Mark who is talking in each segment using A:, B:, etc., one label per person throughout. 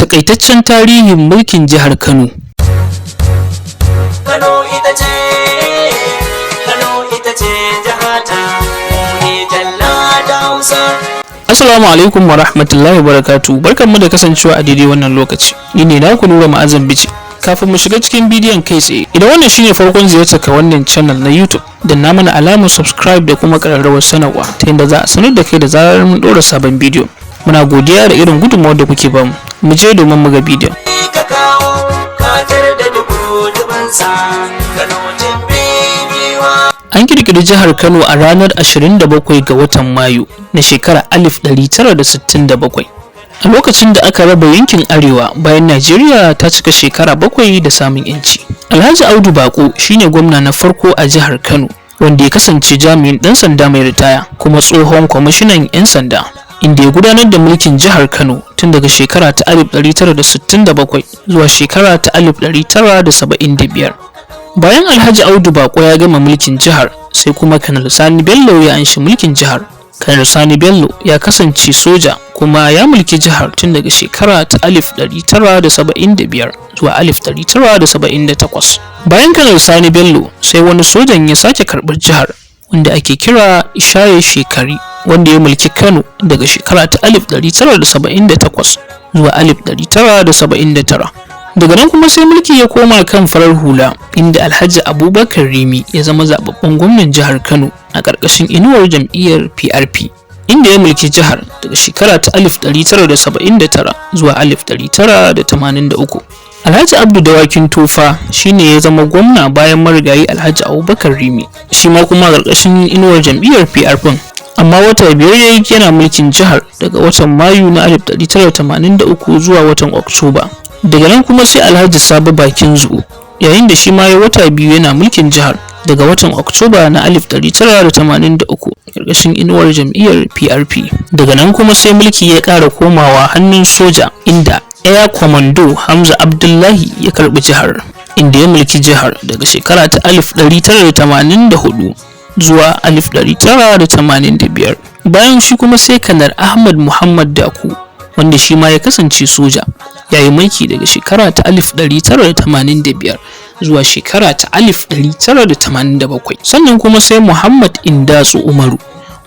A: Takaitaccen tarihin mulkin jihar Kano.
B: Kano ita ce, Kano ita ce jihata, mu ne talla da Hausa.
A: Assalamu alaikum wa rahmatullahi wa barakatuh. Barkanmu da kasancewa a daidai wannan lokaci. Ni ne naku Nura Ma'azam Bichi. Kafin mu shiga cikin bidiyon kai tsaye, idan wannan shine farkon ziyartar ka wannan channel na YouTube, danna mana alamar subscribe da kuma ƙararrawar sanarwa ta yadda za a sanar da kai da zarar mun ɗora sabon bidiyo. Muna godiya da irin gudunmawar da kuke bamu. Mu je domin mu ga bidiyon.
B: Ka kawo katar da dubu dubunsa, Kano jimbin giwa.
A: An kirkiri jihar Kano a ranar 27 ga watan Mayu na shekarar 1967. A lokacin da aka raba yankin Arewa bayan Najeriya ta cika shekara 7 da samun 'yanci. Alhaji Audu Bako shine gwamna na farko a jihar Kano, wanda ya kasance jami'in ɗan sanda mai ritaya kuma tsohon kwamishinan 'yan sanda, inda ya gudanar da mulkin jihar Kano tun daga shekara ta 1967 zuwa shekara ta 1975. Bayan Alhaji Audu Bako ya gama mulkin jihar, sai kuma Kanar Sani Bello ya anshi mulkin jihar. Kanar Sani Bello ya kasance soja kuma ya mulki jihar tun daga shekara ta 1975 zuwa 1978. Bayan Kanar Sani Bello, sai wani sojan ya sake karɓar jihar wanda ake kira Ishaye Shekari, wanda ya mulki Kano daga shekara ta 1978 zuwa 1979. Daga nan kuma sai mulki ya koma kan farar hula, inda Alhaji Abubakar Rimi ya zama zababben gwamnan jihar Kano a ƙarƙashin inuwar jam'iyyar PRP, inda ya mulki jihar daga shekara ta 1979 zuwa 1983. Alhaji Abdu Dawakin Tofa shine ya zama gwamna bayan marigayi Alhaji Abubakar Rimi, shi ma kuma a ƙarƙashin inuwar jam'iyyar PRP. Amma wata 5 ya yi yana mulkin jihar, daga watan Mayu na 1983 zuwa watan Oktoba. Daga nan kuma sai Alhaji Sabo Bakin Zuwo, yayin da shi ma ya wata 2 yana mulkin jihar, daga watan Oktoba na 1983, ƙarƙashin inuwar jam'iyyar PRP. Daga nan kuma sai mulki ya ƙara komawa hannun soja, inda Air Commodore Hamza Abdullahi ya karɓi jihar, inda ya mulki jihar daga shekara ta 1984 zuwa 1985. Bayan shi kuma sai Kanar Ahmad Muhammad Daku, wanda shi ma ya kasance soja, ya yi mulki daga shekara ta 1985 zuwa shekara ta 1987. Sannan kuma sai Muhammad Indatsu Umaru,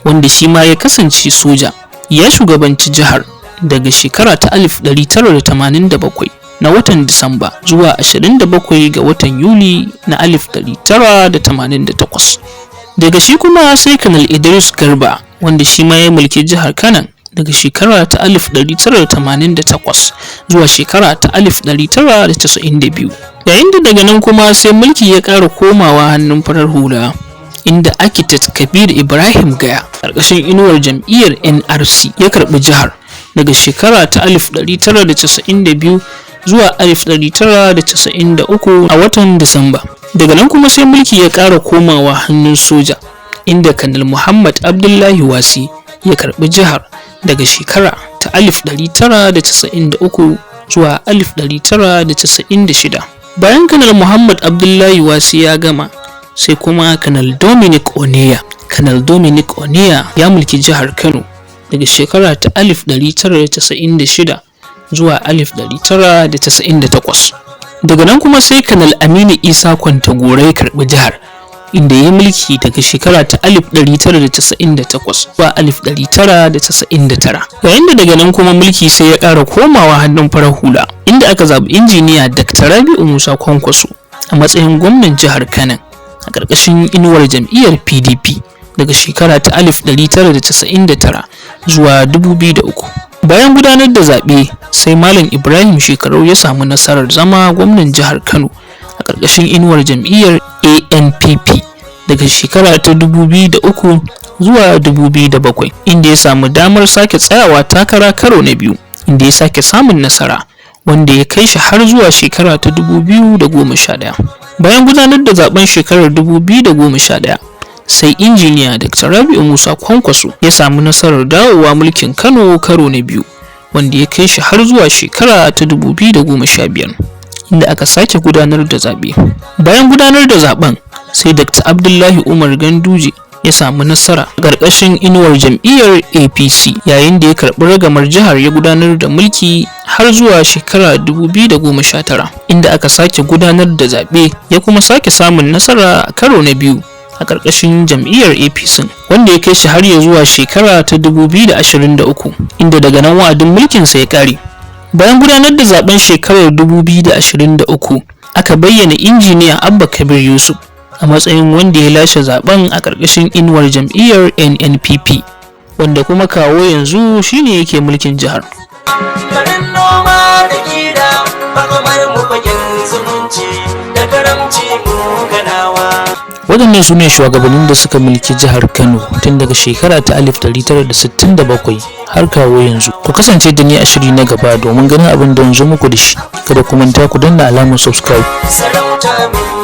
A: wanda shi ma ya kasance soja, ya shugabanci jihar daga shekara ta 1987 na watan Disamba zuwa 27 ga watan Yuli na 1988. Daga shi kuma sai Kanal Idris Garba, wanda shi ma ya mulki jihar Kano daga shekara ta 1988 zuwa shekara ta 1992. Yayin da daga nan kuma sai mulki ya ƙara komawa hannun farar hula, inda Architect Kabir Ibrahim Gaya, ƙarƙashin inuwar jam'iyyar NRC, ya karɓi jihar daga shekara ta 1992 zuwa 1993 a watan Disamba. Daga nan kuma sai mulki ya ƙara komawa hannun soja, inda Kanal Muhammad Abdullahi Wase ya karɓi jihar daga shekara ta 1993 zuwa 1996. Bayan Kanal Muhammad Abdullahi Wase ya gama, sai kuma Kanal Dominic Oniya. Kanal Dominic Oniya ya mulki jihar Kano daga shekara ta 1996 zuwa 1998. Daga nan kuma sai Kanal Aminu Isa Kwantagora ya karɓi jihar, inda ya yi mulki daga shekara ta 1998 zuwa 1999. Yayin da daga nan kuma mulki sai ya ƙara komawa hannun farar hula, inda aka zaɓi Injiniya Dr. Rabi'u Musa Kwankwaso a matsayin gwamnan jihar Kano a ƙarƙashin inuwar jam'iyyar PDP daga shekara ta 1999 zuwa 2003. Bayan gudanar da zaɓe, sai Malam Ibrahim Shekarau ya samu nasarar zama gwamnan jihar Kano a ƙarƙashin inuwar jam'iyyar ANPP daga shekara ta 2003 zuwa 2007, inda ya samu damar sake tsayawa takara karo na biyu, inda ya sake samun nasara, wanda ya kai shi har zuwa shekara ta 2011. Bayan gudanar da zaben shekarar 2011, sai Injiniya Dr. Rabi'u Musa Kwankwaso ya samu nasarar dawowa mulkin Kano karo na biyu, wanda ya kai shi har zuwa shekara ta 2015, inda aka sake gudanar da zaɓe. Bayan gudanar da zaben, sai Dr. Abdullahi Umar Ganduje Ya samu nasara ƙarƙashin inuwar jam'iyyar APC, yayin da ya karɓi ragamar jihar ya gudanar da mulki har zuwa shekara 2019, inda aka sake gudanar da zaɓe ya kuma sake samun nasara a karo na biyu a ƙarƙashin jam'iyyar APC, wanda ya kai shi har ya zuwa shekara ta 2023, inda daga nan wa'adin mulkinsa ya ƙare. Bayan gudanar da zaben shekarar 2023, aka bayyana Injiniya Abba Kabir Yusuf a matsayin wanda ya lashe zaben a ƙarƙashin inuwar jam'iyyar NNPP, wanda kuma kawo yanzu shine yake mulkin jihar.
B: Garin noma da kira, makamar mu fagen zumunci da karamci mu ganawa.
A: Waɗannan su ne shugabannin da suka mulki jihar Kano tun daga shekara ta 1967 har kawo yanzu. Ku kasance da ni a shiri na gaba domin ganin abin da zo muku da shi. Kada ku manta ku danna alamar subscribe.
B: Sarauta.